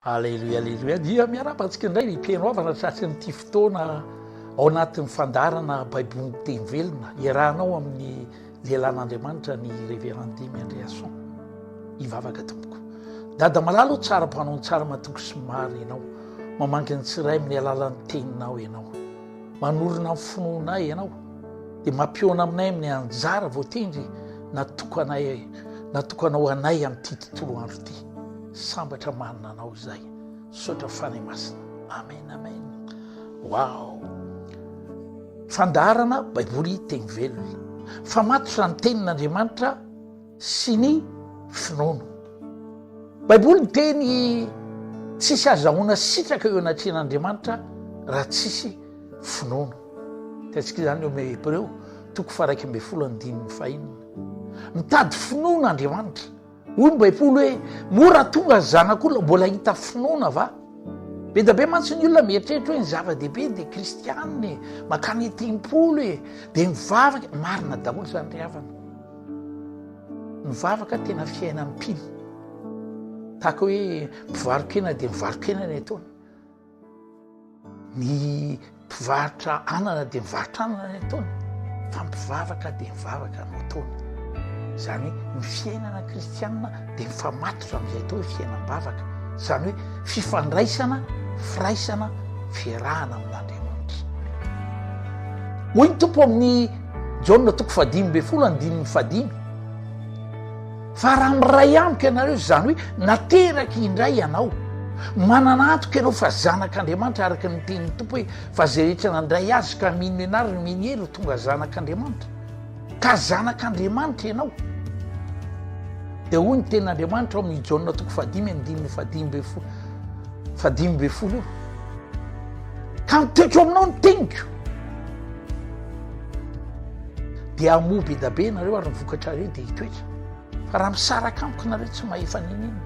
Aleloia aleloia dia miarahaba antsika indray ry mpihaino havana tratry an'ity fotoana ao anatin'ny fandaharana Baiboly Teny Velona iarahanao amin'ny lehilahin'Andriamanitra ny Révérend Dimy Andréason. Hivavaka tompoko. Dada malala o tsara mpanao ny tsara matoky sy marina ianao. Mamangy ny tsiray amin'ny alalan'ny teninao ianao. Manorina ny finoanay ianao. Dia mampihaona aminay amin'ny anjara voatendry natokanay natokanao anay amin'ity tontolo andro ity. Sambatra manana anao izay. Misaotra Fanahy Masina. Amen amen. Wow. Fandaharana Baiboly teny velona. Famatotra ny tenin'Andriamanitra sy ny finoana. Baiboly miteny tsisy azahoana sitraka eo anatrehan'Andriamanitra raha tsisy finoana. Hitantsika izany eo amin'ny Hebreo toko faha 11 andininy fahenina. Mitady finoana Andriamanitra. Hoy ny Baiboly hoe, Moa raha tonga ny Zanak'olona, mbola hahita finoana va? Be dia be mantsy ny olona mieritreritra hoe ny zava-dehibe dia kristianina e, mankany an-tempoly e, dia mivavaka. Marina daholo izany ry havana. Ny vavaka tena fiainan'ny mpino. Tahaka hoe mpivaro-kena dia mivaro-kena ny ataony. Ny mpivarotra anana dia mivarotra anana ny ataony, fa ny mpivavaka dia mivavaka no ataony. Izany hoe ny fiainana kristianina dia mifamatotra amin'izay atao hoe fiainam-bavaka. Izany hoe fifandraisana, firaisana, fiarahana amin'Andriamanitra. Hoy ny Tompo amin'ny Jaona toko fahadimy ambin'ny folo andininy fahadimy, Fa raha miray amiko ianareo, izany hoe nateraky indray ianao, manana antoka ianao fa zanak'Andriamanitra araka ny tenin'ny Tompo hoe fa izay rehetra nandray azy ka mino ny anarany mino hery ho tonga zanak'Andriamanitra. Ka zanak'Andriamanitra ianao. Dia hoy ny tenin'Andriamanitra ao amin'ny Jaona toko fahadimy andininy fahadimy ambin'ny folo 15 io. Ka mitoetra ao aminao ny teniko. Dia hamoa be da be ianareo ary ny vokatrareo dia hitoetra. Fa raha misaraka amiko nareo tsy mahefa n'inon'inona.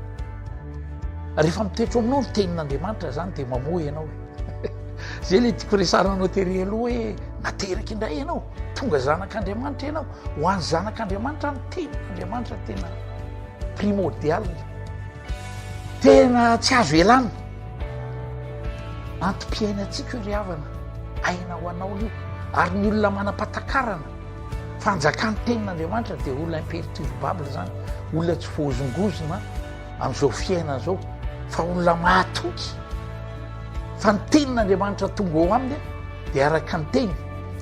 Rehefa mitoetra ao aminao ny tenin'Andriamanitra zany dia mamoa ianao e. Zay le tiako resahana anao tery aloha hoe nateraka indray ianao, tonga zanak'Andriamanitra ianao. Ho an'ny zanak'Andriamanitra ny tenin'Andriamanitra tena primordial. Tena tsy azo ialana. Antom-piainantsika io ry havana, aina ho anao io. Ary ny olona manam-pahatakarana, fanjakan'ny tenin'Andriamanitra dia olona imperturbable izany, olona tsy voahozongozona amin'izao fiainana izao, fa olona mahatoky fa ny tenin'Andriamanitra tonga ao aminy dia araka ny teny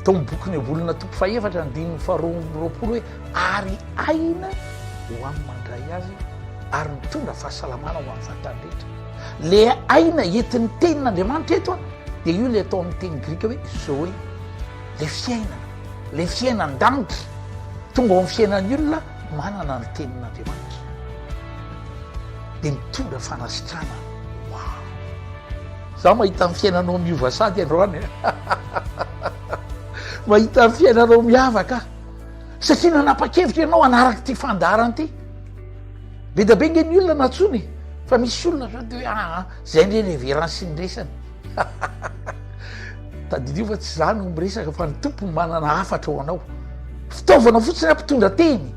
tao amin'ny bokin'ny Hebolona toko fahefatra andininy faharoa amby roapolo hoe ary aina ho amin'ny mandray azy ary mitondra fahasalamana ho an'ny vatany rehetra. Le aina entin'ny tenin'Andriamanitra eto dia io le atao amin'ny teny grika hoe zoe, le fiainana, le fiainan-danitra tonga ao amin'ny fiainan'ny olona manana ny tenin'Andriamanitra dia mitondra fanasitranana. Wow! Za mahita ny fiainanao miova sady androany e. Mahita ny fiainanao miavaka aho. Satria nanapa-kevitra ianao hanaraka ity fandaharana ity. Be dia be nge ny olona nantsoina e, fa misy olona zao de hoe aa ah, zay ndre révérend sy ny resany. Tadidio fa tsy za no miresaka fa ny Tompo manana hafatra ho anao. Fitaovana fotsiny aho mpitondra teny,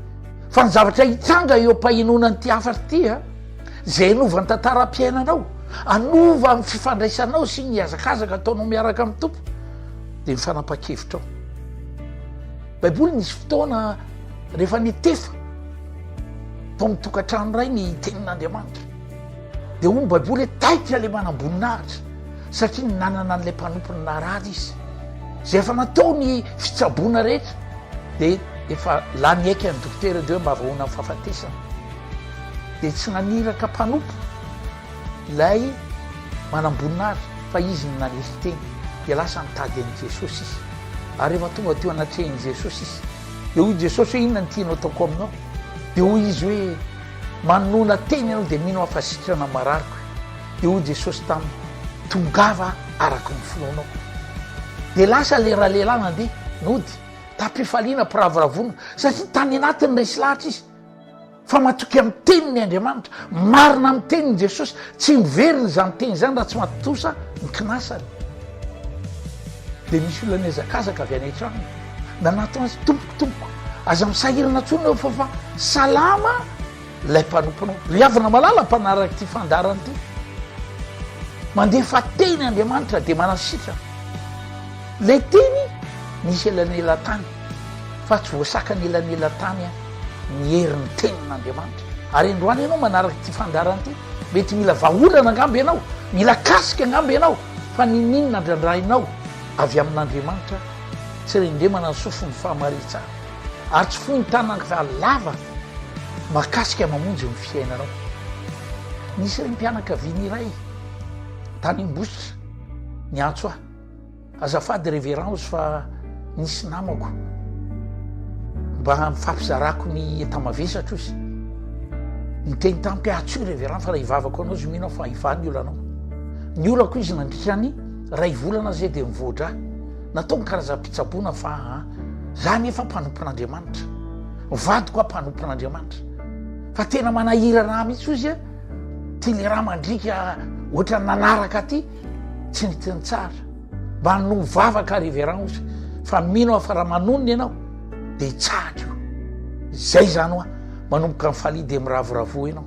fa ny zavatra hitranga eo am-pahenoana an'ity hafatra ity a, zay hanova ny tantaram-piainanao, hanova ny fifandraisanao sy ny hazakazaka ataonao miaraka amin'ny Tompo, dia ny fanapahan-kevitrao. Baiboly nisy fotoana rehefa nitefa tao amin'ny tokantrano iray ny tenin'Andriamanitra. Dia hoy ny Baiboly hoe taitra ilay manamboninahitra satria nanana an'ilay mpanompony narary izy. Izay efa natao ny fitsaboana rehetra dia efa lany aika ny dokotera dia hoe mba vahoana amin'ny fahafatesana. Dia tsy naniraka mpanompo Ilay manamboninahitra fa izy no nanetry tena, dia lasa nitady an'i Jesosy izy. Ary rehefa tonga teo anatrehan'i Jesosy izy, dia hoy Jesosy hoe, Inona no tianao ataoko aminao? Dia hoy izy hoe, Manonona teny ianao dia mino aho fa sitrana marariko. Dia hoy Jesosy taminy, Tongava araka ny finoanao. Dia lasa ilay ralehilahy nandeha, nody, tam-pifaliana, am-piravoravoana, satria tany anatiny resy lahatra izy. Fa matoky amin'ny teniny Andriamanitra, marina amin'ny teniny Jesosy, tsy miverina izany teny izany raha tsy matontosa ny kinasany. Dia misy olona nihazakazaka avy any an-tranony, nanatona azy, Tompoko, tompoko, aza misahirana intsony eo fa fa salama ilay mpanomponao. Ry havana malala mpanaraka ity fandaharana ity. Mandefa teny Andriamanitra dia manasitrana. Ilay teny nisy elanelan-tany fa tsy voasakana elanelan-tany ny herin'ny tenin'Andriamanitra. Ary androany ianao manaraka ity fandaharana ity, mety mila vahaolana angamba ianao, mila kasika angamba ianao, fa n'inon'inona andrandrainao avy amin'Andriamanitra, tsy rendremana ny sofin'ny fahamarintsara, ary tsy fohy ny tanana fa lava mahakasika mamonjy ny fiainanao. Nisy renim-pianakaviana iray tany Ambositra niantso ahy. Azafady Révérend ozy fa nisy namako mba mifampizarako ny enta-mavesatra ozy. Niteny tamiko hoe atsoy Révérend fa raha hivavako anao ozy mino aho fa hivaha ny olanao. Ny olako izy nandritra ny ray volana zay dia mivoadra. Natao ny karazam-pitsaboana fa aa za nefa mpanompon'Andriamanitra. Vadiko aho mpanompon'Andriamanitra. Fa tena manahirana ahy mihitsy ozy a, ty le rà mandriaka ohatran'ny nanaraka aty. Tsy niteny tsara. Mba novavaka reverend ozy fa mino aho fa raha manonona ianao de hitsahatra io. Zay zany hoa manomboka mifalia de miravoravoa ianao.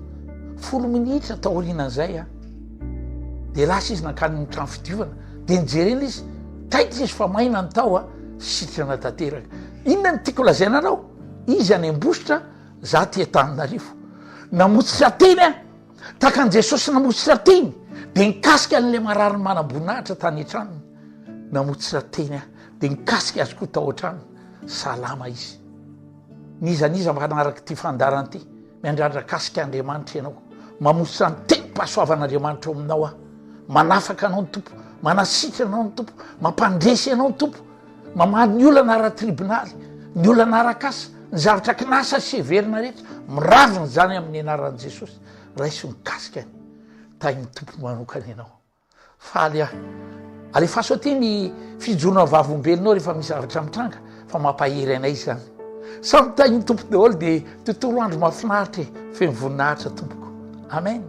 Folo minitra taorianan'izay a de lasa izy nankany amin'ny trano fidiovana de nijerena izy taitra izy fa maina ny tao a sitrana tanteraka. Inona no tiako lazaina anao? Izy any Ambositra, za aty Antananarivo. Namotsitra teny aho. Tahaka an'i Jesosy namotsitra teny, dia nikasika an'ilay marary manam-boninahitra tany an-tranony. Namotsitra teny aho, dia nikasika azy koa tao an-tranony. Salama izy. N'iza n'iza manaraka ity fandaharana ity, miandrandra kasika Andriamanitra ianao. Mamotsitra ny tenim-pahasoavan'Andriamanitra ao aminao aho. Manafaka anao ny Tompo, manasitrana anao ny Tompo, mampandresy anao ny Tompo. Mamaly ny olana ara-tribonaly, ny olana arak'asa, ny zavatra kinasa sy heverina rehetra. Miravina izany amin'ny anaran'i Jesosy. Raiso mikasika ny tahin'ny Tompo manokana ianao. Faly aho. Alefaso aty ny fijoroana vavolombelonao rehefa misy zavatra mitranga fa mampahery anay izany. Samy tahin'ny Tompo daholo dia tontolo andro mahafinaritra e, feno voninahitra tompoko. Amen.